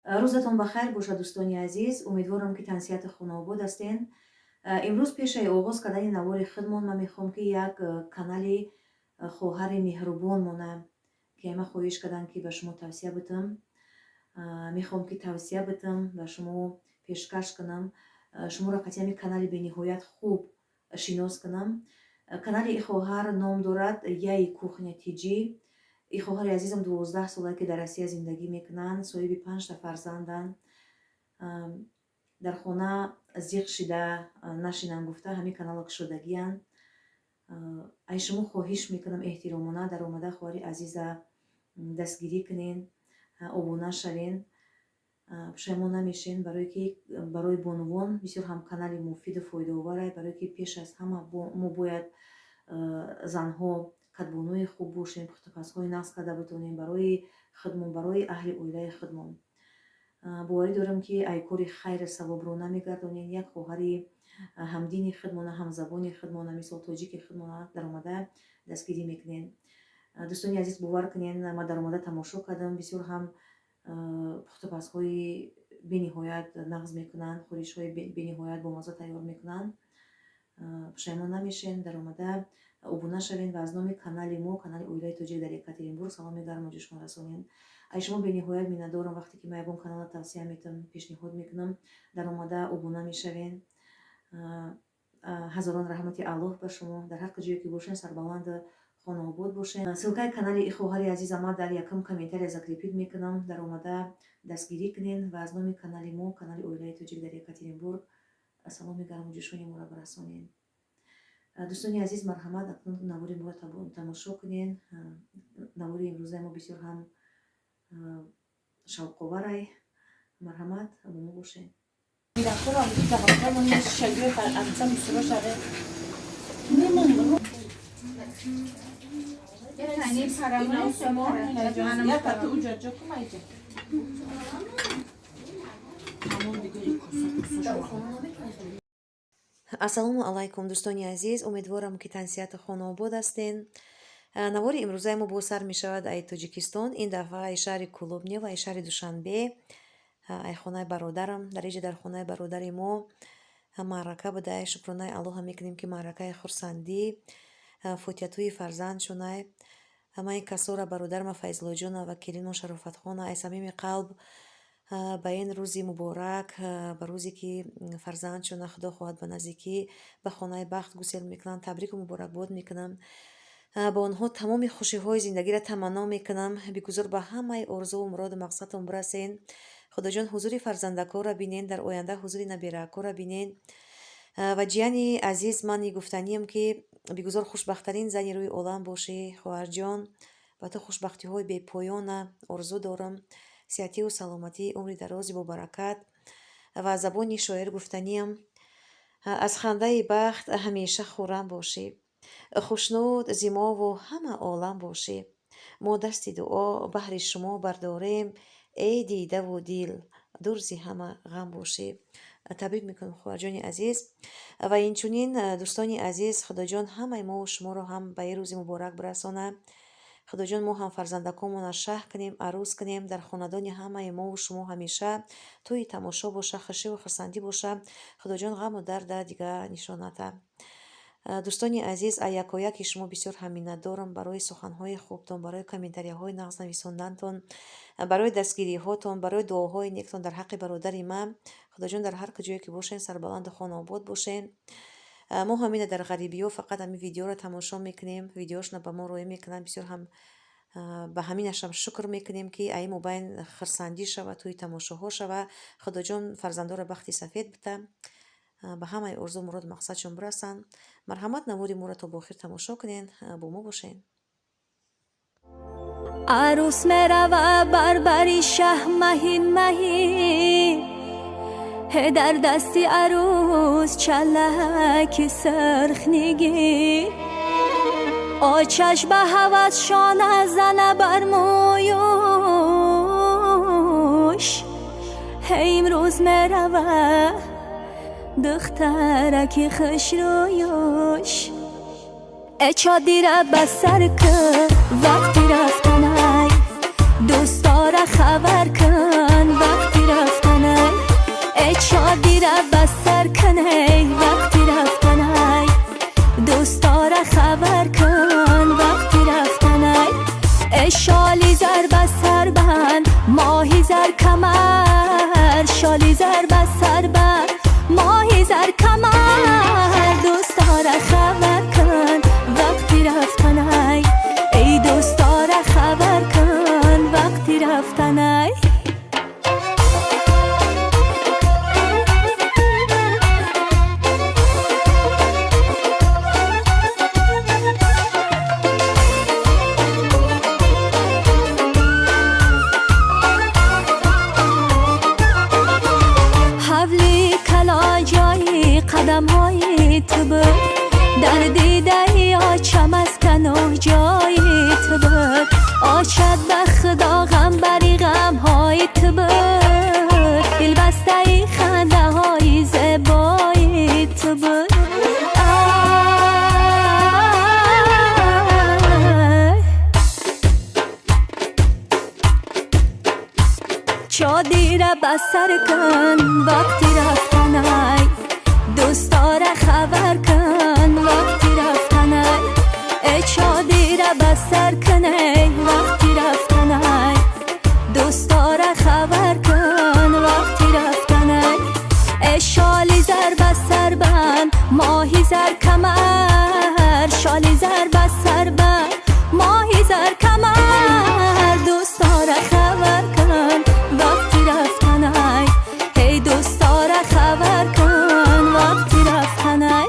Рӯзатон ба хайр бошад, дӯстони азиз. Умедворам, ки тансиҳату хонаобод ҳастен. Имрӯз пешаи оғоз кардани навори худмон ман мехоҳам, ки як канали хоҳари меҳрубонмона, ки ама хоҳиш карданд, ки ба шумо тавсия битам, мехоҳам, ки тавсия битам, ба шумо пешкаш кунам, шуморо қати ҳамин канали бениҳоят хуб шинос кунам. Канали и хоҳар ном дорад «Я и кухня TJ». И хоҳари азизам 12 сола, ки дар Россия зиндагӣ мекунанд, соҳиби панҷта фарзанданд. Дар хона зиқ шида нашинанд гуфта, ҳамин каналро кушодагиянд. Ай шумо хоҳиш мекунам эҳтиромона, даромада хоҳари азиза дастгирӣ кунен, обуна шавен, пушаймон намешен, барое ки барои бонувон бисёр ҳам канали муфиду фоидаоварай, барое ки пеш аз ҳама мо бояд занҳо кадбонуи хуб бошем, пухтупазҳои нағз карда битонем барои худмон, барои аҳли оилаи худмон. Боварӣ дорам, ки ай кори хайр савобро намегардонем. Як хоҳари ҳамдини худмона, ҳамзабони худмона, мисол тоҷики худмона даромада дастгирӣ мекунем. Дӯстони азиз, бовар кунен, ман даромада тамошо кардам, бисёр ҳам пухтупазҳои бениҳоят нағз мекунанд, хӯришҳои бениҳоят бомазза тайёр мекунанд. Пушаймон намешен, даромада обуна шавен ва аз номи канали мо, канали оилаи тоҷик дар Екатеринбург, саломи гарму ҷӯшон расонем. Ай шумо бениҳоят миннатдорам, вақте ки ман ягон каналро тавсия метам, пешниҳод мекунам, даромада обуна мешавен. Ҳазорон раҳмати Аллоҳ ба шумо. Дар ҳар ҷое ки бошен, сарбаланду хонаобод бошен. Ссылкаи канали и хоҳари азиза ман дар якум комментария закрепить мекунам, даромада дастгирӣ кунен ва аз номи канали мо, канали оилаи тоҷик дар Екатеринбург, саломи гарму ҷӯшони моро барасонен. Дӯстони азиз, марҳамат, акнун навори моро тамошо кунен. Навори имрӯзаи мо бисёр ҳам шавқоварай. Марҳамат, бо мо бошед. Мирахора шагиё акса мусуро шаве. یعنی پرمون شما. Я кати уҷа ҷо кумайҷа. Ҳамон дига кусо кусо. Ассалому алайкум, дӯстони азиз. Умедворам, ки тансиҳату хонаобод ҳастен. Навори имрӯзаи мо боз сар мешавад ай Тоҷикистон, ин дафъа ай шаҳри Кӯлоб не, ва ай шаҳри Душанбе, ай хонаи бародарам. Дар иҷа, дар хонаи бародари мо, маърака буда. Шукронаи Аллоҳа мекунем, ки маъракаи хурсандӣ, фотиҳатӯи фарзанд шунай. Ман ин касора, бародарма Файзуллоҷона ва келинмон Шарофатхона, ай самими қалб ба ин рӯзи муборак, ба рӯзе ки фарзандшона, Худо хоҳад, ба наздикӣ ба хонаи бахт гусел мекунанд, табрику муборакбод мекунам. Ба онҳо тамоми хушиҳои зиндагиро таманно мекунам. Бигузор ба ҳамаи орзуву муроду мақсадтон бирасен. Худоҷон, ҳузури фарзандакорро бинен, дар оянда ҳузури набираакорро бинен. Ва ҷияни азиз, ман гуфтаниям, ки бигузор хушбахттарин зани рӯи олам бошӣ, хоҳарҷон. Ба ту хушбахтиҳои бепоёна орзу дорам, сиҳативу саломатӣ, умри дарози бобаракат. Ва аз забони шоир гуфтаниям: аз хандаи бахт ҳамеша хуррам бошӣ, хушнуд зи мову ҳама олам бошӣ. Мо дасти дуо баҳри шумо бардорем, эй дидаву дил, дур зи ҳама ғам бошӣ. Табрик мекунам, хоҳарҷони азиз. Ва инчунин, дӯстони азиз, Худоҷон ҳамаи мову шуморо ҳам ба ин рӯзи муборак бирасонад. Худоҷон, мо ҳам фарзандаконмонро шаҳ кунем, арӯз кунем, дар хонадони ҳамаи мову шумо ҳамеша тӯи тамошо боша, хушиву хурсандӣ боша. Худоҷон ғаму дарда дига нишоната. Дӯстони азиз, аз якояки шумо бисёр ҳам миннатдорам барои суханҳои хубтон, барои комментарияҳои нағз нависондантон, барои дастгириҳотон, барои дуоҳои нектон дар ҳаққи бародари ман. Худоҷон, дар ҳар куҷое ки бошен, сарбаланду хонаобод бошен. Мо ҳамина дар ғарибиҳо фақат ҳамин видеоро тамошо мекунем, видеошона ба мо роӣ мекунанд. Бисёр ҳам ба ҳаминашам шукр мекунем, ки аи мобайн хурсандӣ шава, тӯи тамошоҳо шава. Худоҷон фарзандоро бахти сафед бита, ба ҳамаи орзу, муроду мақсадшон бирасанд. Марҳамат, навори моро то ба охир тамошо кунен, бо мо бошен. Арӯс мерава бар бари шаҳ, маҳин маҳин, дар дасти арӯс чалаки сарх нигин. Очаш ба ҳавас шона зана бар мӯюш, имрӯз мерава духтараки хушрӯюш. Э, чодира ба сар кун, вақти рафтанай, дӯстора хабар кун, вақти камар, шоли зар ба сар банд, моҳи зар камар. Дӯстора хабар кун вақти рафтанай, эй дӯстора хабар кун вақти рафтанай. Ҳавли кала ҷои қадамҳои ту буд, дар дидаи очам аз каноҳ ҷои ту буд. Очад ба худо ғам бари ғамҳои ту буд, дилбастаи хандаҳои зебои ту буд. Ай! Чодира ба сар кун вақти рафтанай, дӯстора хабар кун вақти рафтанай. Э чодира ба сар кунай вақти рафтанай, дӯстора хабар кун вақти рафтанай. Э шоли зар ба сар банд, моҳи зар камар, шоли зар ба сар банд, моҳи зар камар. Дӯстора хабар кун вақти рафтанай, эй дӯстора хабар кун вақти рафтанай.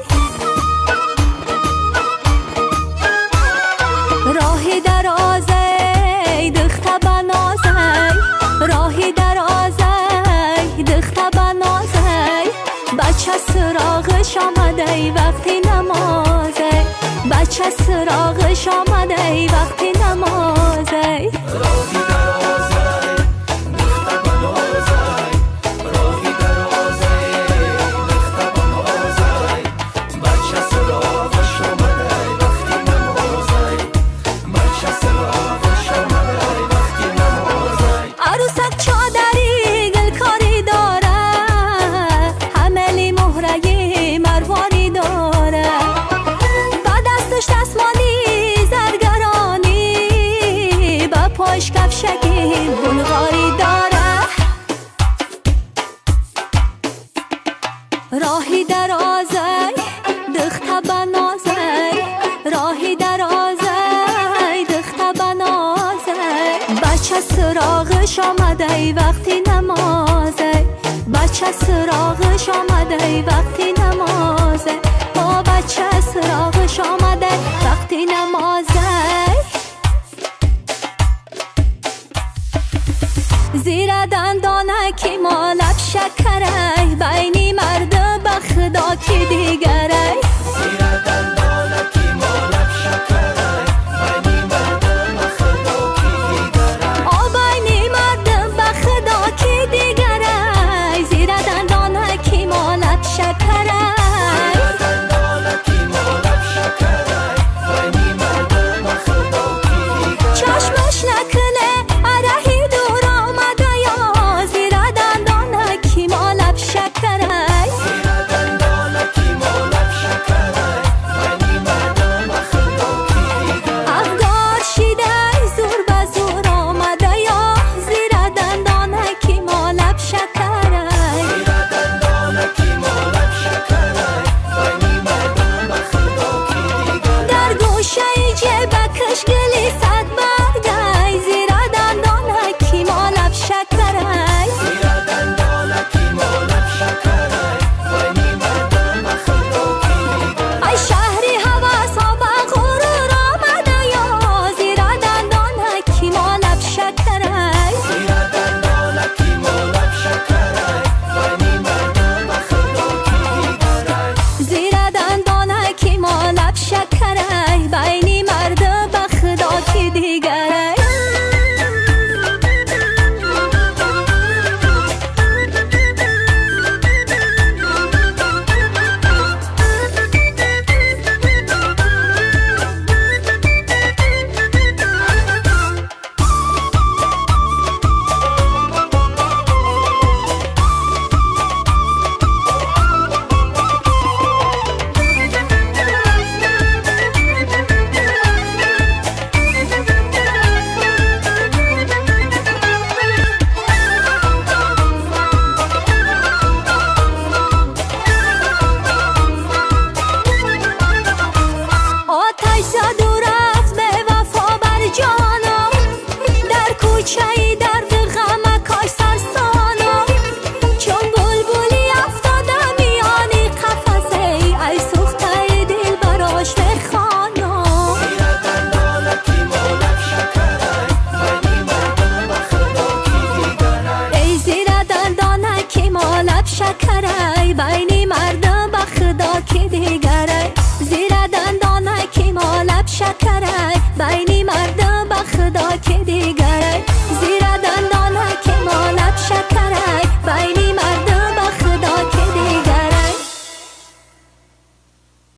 Роҳи дарозай духта ба нозай, роҳи дарозай духта ба нозай. Бача суроғиш омадай вақти намозай, бача суроғиш омадай вақти намозай. Роҳи дарозай духта ба нозай, роҳи дарозай духта ба нозай. Бача суроғаш омадай вақти намозай, бача суроғаш омадай вақти намозай. Арӯсак чодари гулкорӣ дора, ҳамали муҳраи марворӣ дора. Ба дасташ дастмоли заргаронӣ, ба пош кафшаки булғорӣ дора. Роҳи дарозай духта ба нозай, роҳи дарозай духта ба нозай. Бача суроғиш омадай вақти намозай, бача суроғиш омадай вақти намозай. О бача суроғиш омадай вақти намозай. Зира дандонаки мо лаб шакарай, байни мардум ба худо ки дигарай. Зира дандонаки мо лаб шакарай, байни мардум ба худо ки дигарай. О байни мардум ба худо ки дигарай, зира дандонаки мо лаб шакарай. Зира дандонаки мо лаб шакарай, байни мардум ба худо ки дигарай. Чашмаш накуне араҳи дур омадая, зира дандонаки мо лаб шакарай. Зира дандонаки мо лаб шакарай. Байни мардум ба худо ки дигарай. Зира дандона ки молаб шакарай, байни мардум ба худо ки дигарай.